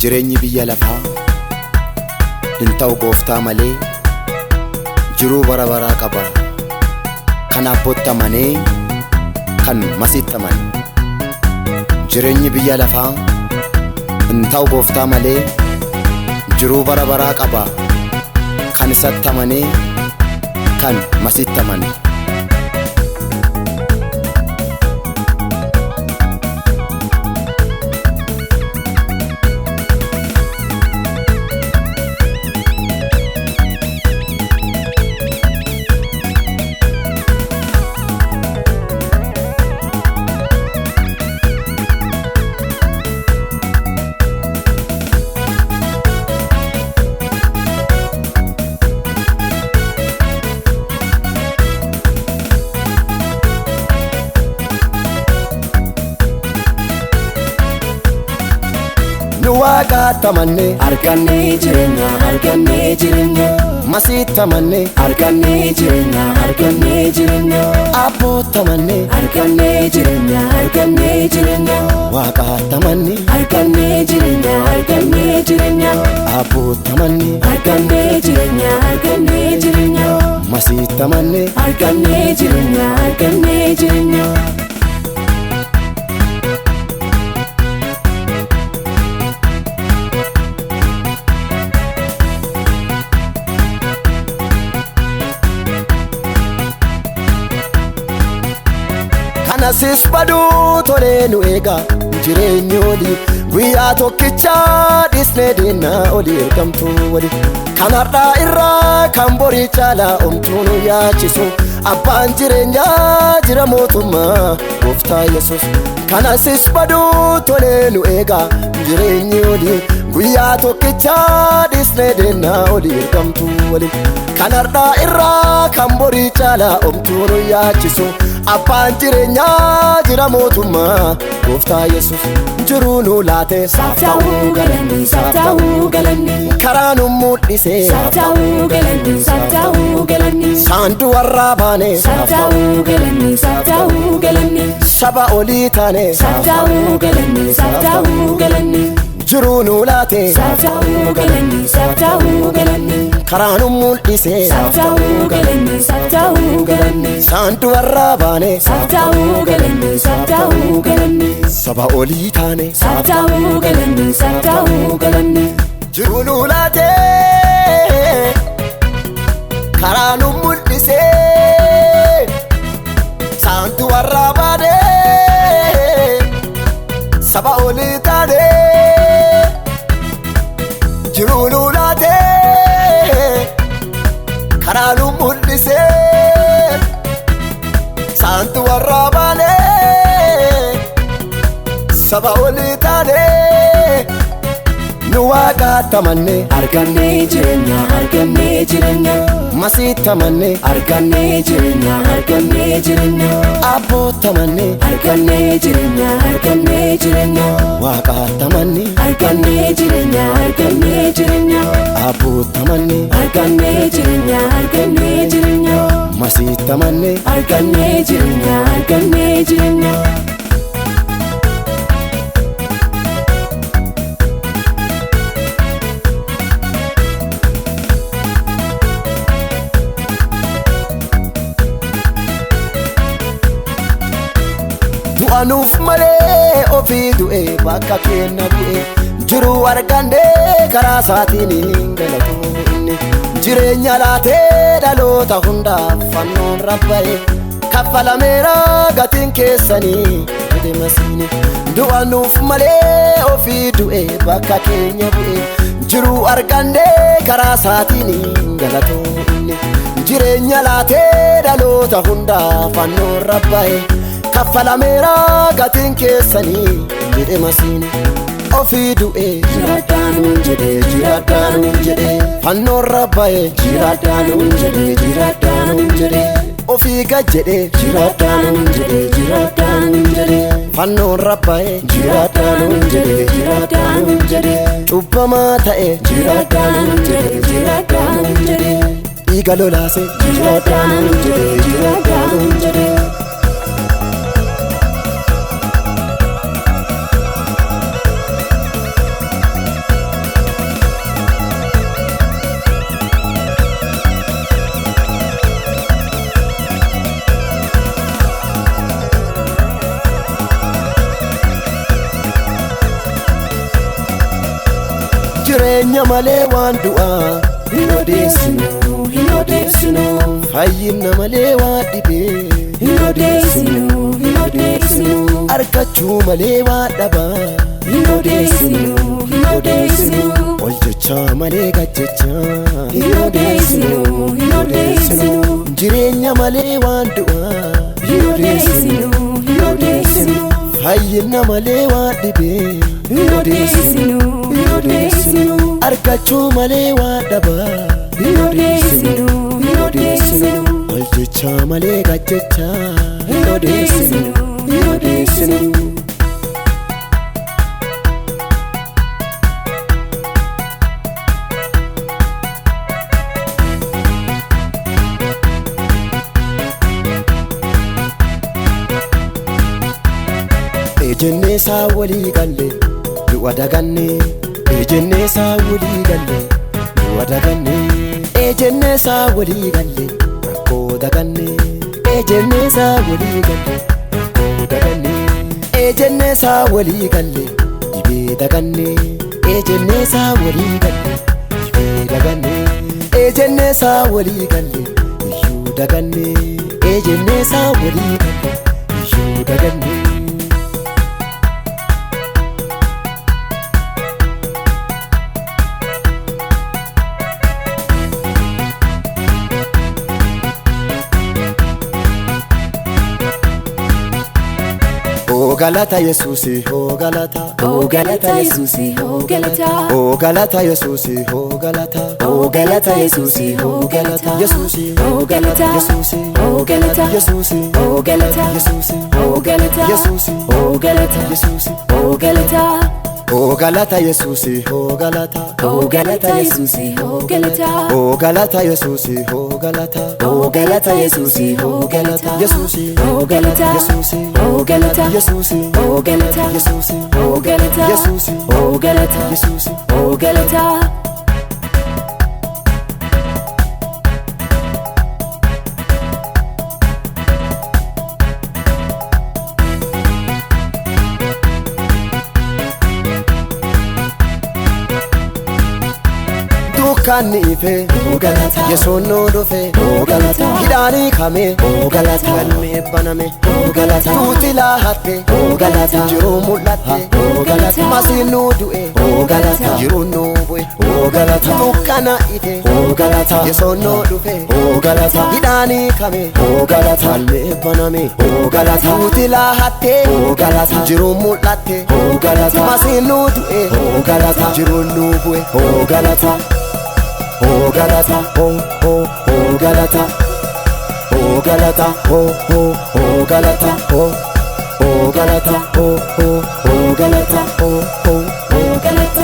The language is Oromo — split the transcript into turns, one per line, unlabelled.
Jireenyi biyya lafaa hin ta'u gooftaa malee jiruu bara baraa qaba. Kan abbootti amanee kan masiitti amane. Jireenyi biyya lafaa hin ta'u gooftaa malee jiruu bara baraa qaba. Kan isatti amanee kan masiitti amane. Nu waaqaatti amanne
Argannee jireenya argannee jireenya
masiitti amanne
argannee jireenya argannee jireenya
abbootti amanne
argannee jireenya argannee jireenya
waaqaatti amanne
argannee jireenya argannee jireenya
abbootti amanne
argannee jireenya argannee jireenya
masiitti amanne
argannee jireenya argannee jireenya.
Kanasis baduu tolee nu eega jireenyi olii guyyaa tokkichaa dhisnee deemnaa olii ergamtuu wali. Kan har'aa irraa kan borii caalaa omtuu nu yaachisu abbaan jireenyaa jira mootummaa gooftaa Yesuus. Kanasis baduu tolee nu eega jireenyi olii guyyaa tokkichaa dhisnee deemnaa olii ergamtuu wali. Kan har'aa irraa kan borii caalaa omtuu nu yaachisu abbaan jireenyaa jira mootummaa gooftaa Yesuus. Jiruu nu laate
Saaf ta'uu galanni saaf ta'uu galanni
karaa nu mul'ise
saaf ta'uu galanni saaf ta'uu galanni
saandu warraa baane
saaf ta'uu galanni saaf ta'uu galanni
saba olii taane
saaf ta'uu galanni saaf ta'uu galanni
jiruu nu laate
saaf ta'uu galanni saaf ta'uu galanni
karaa nu mul'ise
saaf ta'uu galanni saaf ta'uu galanni
saandu warraa baane
saaf ta'uu galanni saaf ta'uu galanni
saba olii taane
saaf ta'uu galanni saaf ta'uu galanni
jiruu nu laate karaa nu mul'ise saandu warraa baane saba olii taane jiruu nu laate karaa nu mul'ise saantu warraa baane saba olii taane nu waaqaatti amanne
argannee jireenya argannee jireenya
masiitti amanne
argannee jireenya argannee jireenya
abbootti amanne
argannee jireenya argannee jireenya
waaqaatti amanne
argannee jireenya argannee jireenya
abbootti amanne
argannee jireenya argannee jireenya
masiitti amanne
argannee jireenya argannee jireenya.
Du'a nuuf malee ofii du'e bakka keenya bu'e jiruu argannee karaa isaatiin hin galatoomne inni jireenya laatee dhaloota hundaaf fannoon rabba'e kaffalameera gatiin keessanii jedhe masiini. Du'a nuuf malee ofii du'e bakka keenya bu'e jiruu argannee karaa isaatiin hin galatoomne inni jireenya laatee dhaloota hundaaf fannoon rabba'e kaffalameera gatiin keessanii jedhe masiini. Ofii du'e
Jiraadhaan jedhee jiraadhaan jedhee
fannoon rabba'e
jiraadhaan jedhee jiraadhaan jedhee
ofii gad jedhe
jiraadhaan jedhee jiraadhaan jedhee
fannoon rabba'e
jiraadhaan jedhee jiraadhaan jedhee
cubbamaa ta'e
jiraadhaan jedhee jiraadhaan jedhee
dhiiga lolaase
jiraadhaan jedhee jiraadhaan jedhee.
Jireenya malee waan du'aa
Hin odeessinu hin odeessinu.
Fayyina malee waan dhibee
Hin odeessinu hin odeessinu.
Argachuu malee waan dhabaa
Hin odeessinu hin odeessinu.
Ol jechaa malee gad jechaa
Hin odeessinu hin odeessinu.
Jireenya malee waan du'aa
Hin odeessinu hin odeessinu.
Fayyina malee waan dhibee
Hin odeessinu hin odeessinu.
Argachuu malee waan dhabaa
Hin odeessinu hin odeessinu.
Ol jechaa malee gad jechaa
Hin odeessinu hin odeessinu.
Ejennee isaa walii galle du'a daganne. Ejennee isaa walii galle du'a daganne. Ejennee isaa walii galle rakkoo daganne. Ejennee isaa walii galle rakkoo daganne. Ejennee isaa walii galle dhibee daganne. Ejennee isaa walii galle dhibee daganne. Ejennee isaa walii galle iyyuu daganne. Ejennee isaa walii galle iyyuu daganne. O galata Yesuusi, o galata.
O galata Yesuusi, o galata.
O galata Yesuusi, o galata.
O galata Yesuusi, o galata.
Yesuusi,
O galata.
Yesuusi,
O galata.
Yesuusi,
O galata.
Yesuusi,
O galata.
Yesuusi,
O galata.
Yesuusi.
O galata.
O galata Yesuusi, o galata.
O galata Yesuusi, o galata.
O galata Yesuusi, o galata.
O galata Yesuusi, o galata.
Yesuusi,
O galata.
Yesuusi,
O galata.
Yesuusi,
O galata.
Yesuusi,
O galata.
Yesuusi,
O galata.
Yesuusi.
O galata.
Dukkanni ife,
O galata.
Yesuun nu dhufe,
O galata.
Hidhaanii kame,
O galata.
Galmee baname,
O galata.
Duuti laahatte,
O galata.
Jiruu mul'atte,
O galata.
Masiin nu du'e,
O galata.
Jiruun nu bu'e,
O galata.
Dukkana ife,
O galata.
Yesuun nu dhufe,
O galata.
Hidhaanii kame,
O galata.
Galmee baname,
O galata.
Duuti laahatte,
O galata.
Jiruun mul'atte,
O galata.
Masiin nu du'e,
O galata.
Jiruun nu bu'e,
O galata. O galata.
O o
O galata. O galata.
o o
O galata.
o
O galata.
o o
O galata.
o o
O galata.